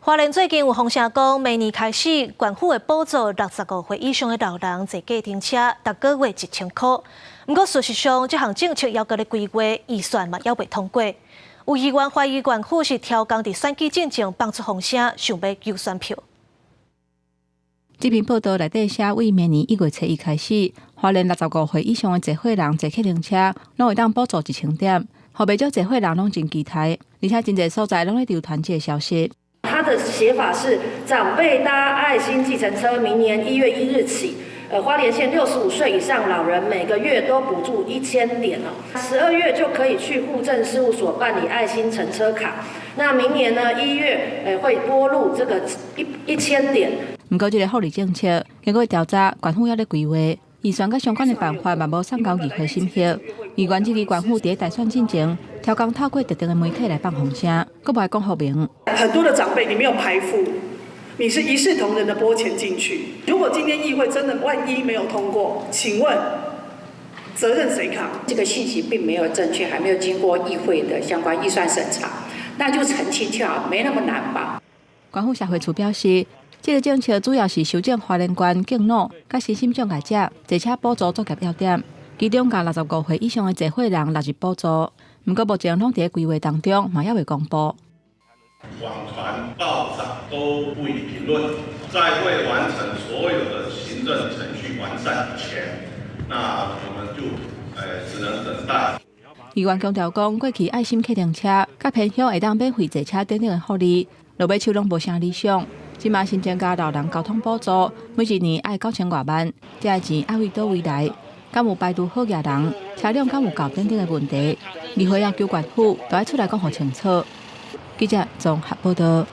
花蓮最近有風聲講，明年開始，縣府會補助65歲以上的老人坐計程車，逐個月1000箍。毋過事實上，這項政策猶閣咧規劃，預算嘛猶未通過。有議員懷疑縣府是刁工佇選舉進前放出風聲，想欲求選票。這篇報道內底寫，為明年1月初1開始，花蓮65歲以上的濟歲人坐計程車，攏會當補助1000點，予袂少濟歲人攏真期待，而且真濟所在攏咧流傳這个消息。他的寫法是長輩搭愛心計程車，明年1月1日起，花蓮縣65歲以上老人每個月都補助1000點哦，12月就可以去戶政事務所辦理愛心乘車卡。那明年呢1月，會撥入這個一千點。毋過，這个福利政策經過調查，縣府猶咧規劃，預算佮相關的辦法嘛無送交議會審核。議員質疑縣府佇大選進前，刁工透過特定的媒體來放風聲，閣無愛講說明。很多的長輩，你沒有排富，你是一視同仁的撥錢進去。如果今天議會真的萬一沒有通過，請問責任誰扛？這個信息並沒有正確，還沒有經過議會的相關預算審查，那就澄清就好，沒那麼難吧？縣府社會處表示，這个政策主要是修正花蓮縣敬老佮身心障礙者坐車補助作業要點，其中共65歲以上的濟歲人納入補助。毋過目前攏佇咧規劃當中，嘛猶未公布。網傳報章都不予評論，在未完成所有的行政程序完善以前，那我們就只能等待。議員強調講，過去愛心計程車佮偏鄉會當免費坐車等等的福利，落尾手攏無啥理想。這馬新增加老人交通補助，每一年愛9000外萬，這个錢愛為佗位來？敢有排除好額人，車輛敢有夠等等的問題？議會要求縣府都愛出來講予清楚。記者綜合報道。